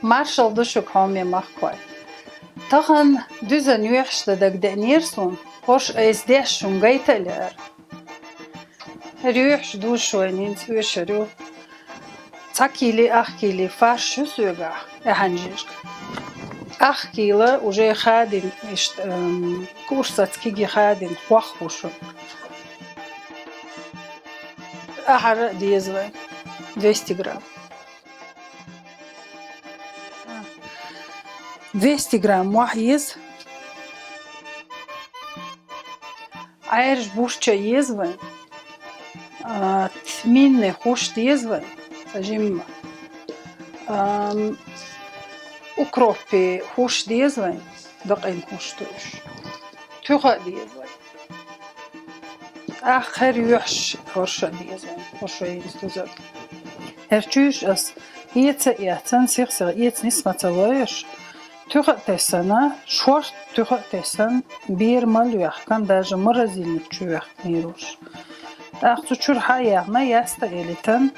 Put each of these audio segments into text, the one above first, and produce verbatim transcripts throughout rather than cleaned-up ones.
Маршал ду шуга, хьоме махкой. Тахан дузан юьхьаш дан дагадеанера суна, хӀорш айса деш шуна гайта а лаьара. ХӀара юьхьаш дузаш вайна хӀинца оьшур ю. Цхьа кийла, ах кийла фарш ю соьгахь, аьхьан жижиг. Ах кийла уже хадийна, иштта, ам, курсаца кегий хадийна хох бу шуна. Ахьара а деза вайна двести грамм. Двести грамм мохь еза. Ӏаьржа бурч а еза вайна. А, тминный хӀорш деза вайна, цхьа жимма. Ам, укропе хӀорш деза вайна, дакъийна хӀорш ду уьш. Туьха а деза вайна. ТӀаккха хӀара юьхьаш хӀорш а деза вайна, хӀорш вай хӀинца дузар ду. ХӀара чуьйраш ас эца а эцна, сих-сиха эца нисма ца лоьш, туьха а тесна, шортта туьха а тесна, бера мел вехкан, даже морозильник чу вехкан йош. ТӀаккха цу чуьра хьаяьхна, яста а елийтан,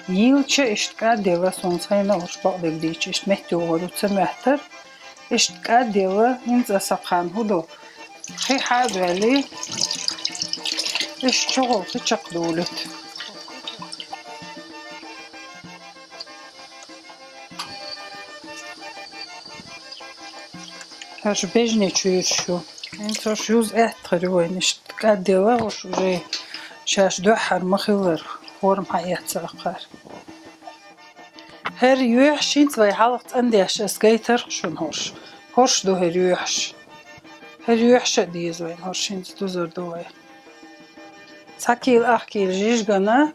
йийлча иштта кӀадъелла, суна цхьайна а хӀорш бакъдерг дийцича, иштта меттиг вогӀур ю, ца моьттар. Иштта кӀадъелла, хӀинца аса кхана хӀу ду? Кхин хьа а баьлла, иштта чухула кхин чакхдовлийта. ХӀорш бежанчу юьрташ ю. ХӀинца хӀорш юза аьттехьара ю вайна, иштта кӀадъелла, хӀорш уже шаьш дуьххьара ма хиллара, форма хьаэца акхар. ХӀара юьхьаш хӀинца вай хьалха цӀандеш ас гайтарх шуна хӀорш. ХӀорш ду хӀара юьхьаш. ХӀара юьхьаш а деза вайна, хӀорш хӀинца дузар ду вай. Цхьа кийла, ах кийла жижигана,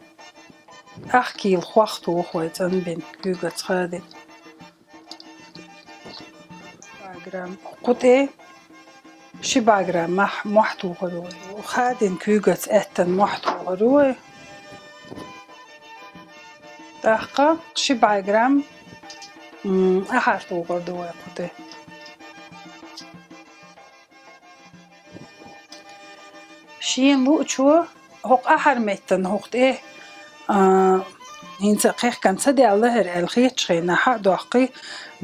ах кийла хох тоху вай цӀанбина, куьйгаца хадийна. Ши бӀе грамм. Кху тӀе ши бӀе грамм мах-, мохь тухур ю вай. Хадийна куьйгаца аьттан мохь тухур ю вай. ТӀаккха ши бӀе грамм, м, ахьар тухур ду вай кху тӀе. Шена луучо хӀокху ахьар меттана хӀокху тӀе, а, хӀинца кхехкан ца даьлла хӀара аьлла хетачу хенахь хьа а доккхий,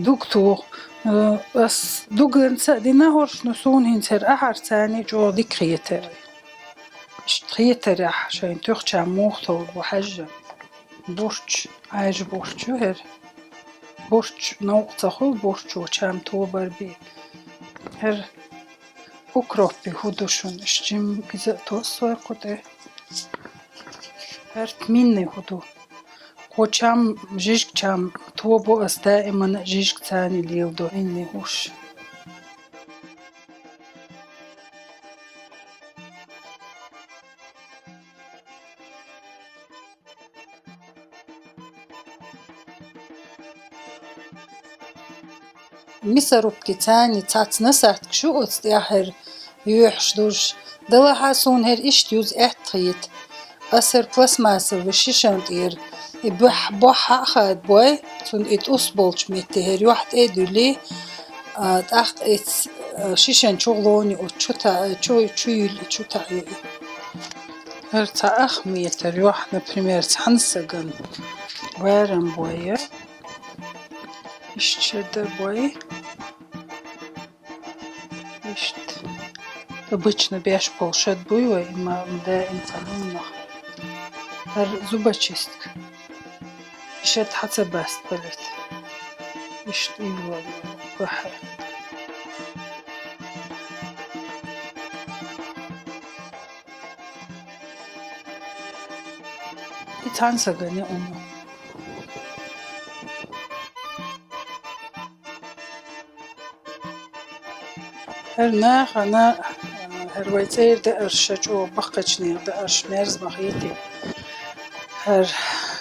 дуг туху. Э, ас дуганца а дина хӀорш, но суна хӀинца хӀара ахьар царний чӀогӀа дика хетара. Иштта хетарехь, шайн туьхча муха товр бу хьаьжжа. Бурч, Ӏаьржа бурч ю хӀара. Бурч новкъа ца хуьлу, бурчо чам тобар бен. ХӀара укропи хӀу ду шуна, иштта жимма иза а тосу вай кху тӀе. ХӀара тминный хӀу ду. Кху чам, жижиг чам тобу ас даиман а жижиг царний леладо, тминный хӀорш. Мясорубки царний цхьацца насадкаш ю оцу тӀехь хӀара юьхьаш дузуш. Делахь а суна хӀара иштта юза аьттехьа хета. Ас хӀара пластмассовый шишан тӀера и бохь-, бохь хьа а хадабой, цунна и тӀус болчу метте хӀара юьхь тӀе а дуьллий, а, тӀаккха эц-, а, шишан чугӀлоне оцу чу та-, чу, чу юьллу, чу таӀйо и. ХӀара цхьа ах метр юьхь, например, цхьана сагана барам бой я. Иштта шеда бой. Иштта. Обычно беш болу шед буй вай, и ма-, ма даим ца луннах. ХӀара зубочистка. И шед хьа ца баста балет. Иштта и вон бахьа. И цхьана сагана ума. ХӀара нахана, хӀара вай цӀера даарш, ша чӀогӀа баккхачу нехан даарш мерза ма хийти. ХӀара,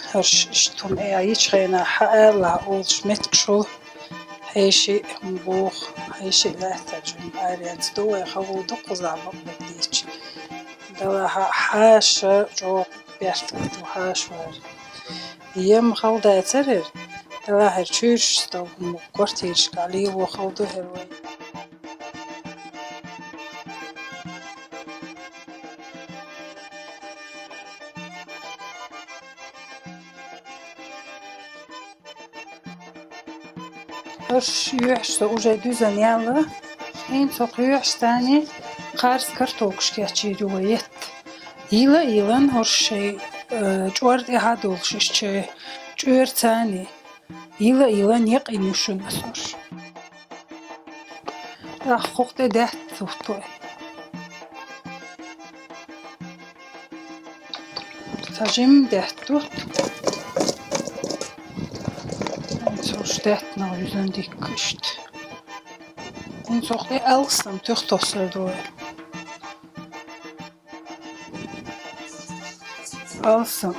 хӀара ш-, иштта хӀума э, йичхьена хьаалла олуш меттигаш хуьлу, хьеший хӀума боху, хьеший лаьттачу хӀума аренца ду вай, хала дуккхузахь бакъдерг дийцича. Делахь а хьаша чӀогӀа бертахь ду хьаша вара. Ем хала дацара хӀара, делахь хӀара чуьйраш стаг хӀума квартирашкахь лело хала ду хӀара вай. Хурш юьхьаш со уже дуьзна яьлла. ХӀинца хӀокху юьхьашца кхарс картошка кечйийр ю вай етта. Йила-йилан хурш шайн, э, чӀор тӀе хьадолуш иштта шайн чӀорца. Йила-йилан якъина ю шуна ас хурш. ТӀаккха хӀокху тӀе даьтта тутто. Цхьа жимма даьтта тутто. Цо уьш даьттанах юьзна дикка иштта. ХӀинца хӀокху тӀе алсам туьха тоссар ду вай. Алсам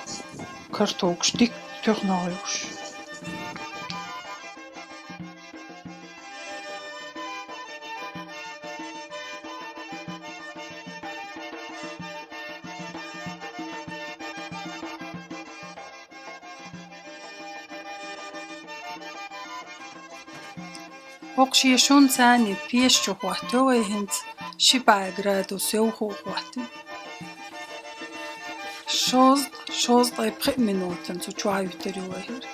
картошка дикка туьха ногӀуш. ХӀокху шен шунца печа чу хӀоттайо вай хӀинца, ши бӀе градус йовха а хӀоттийна. Шозза, шозза ткъе пхи минотана цу чохь юьтур ю вай хӀара.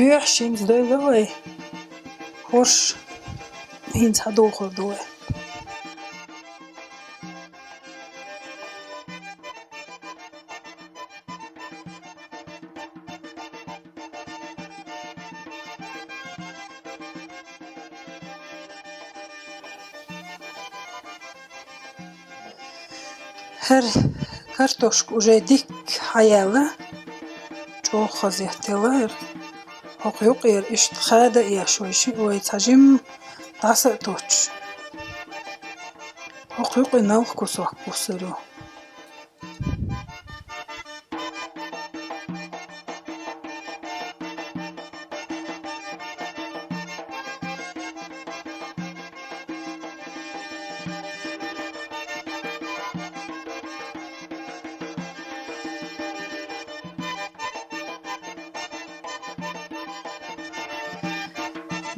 Юьхьаш хӀинца дойла вай. ХӀорш хӀинца хьадохур ду вай. ХӀара картошка уже дикка хьаяьлла, чӀогӀа хаза еттелла хӀара. ХӀокху юкъера иштта хада а еш вай ши-, вай цхьа жимма дӀаса а тоттуш. ХӀокху юкъе налха кусок кхуссур ю.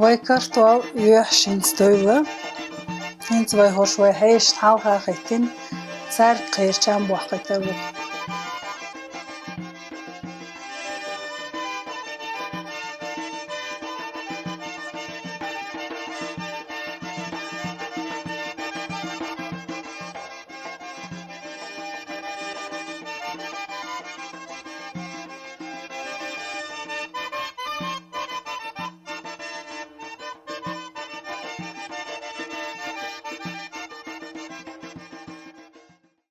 Вай картол юьхьаш хӀинца дойла. ХӀинца вай хӀорш вай хьешашна хьалха хӀиттина, цаьрга кхерчам бохкуьйтур ву.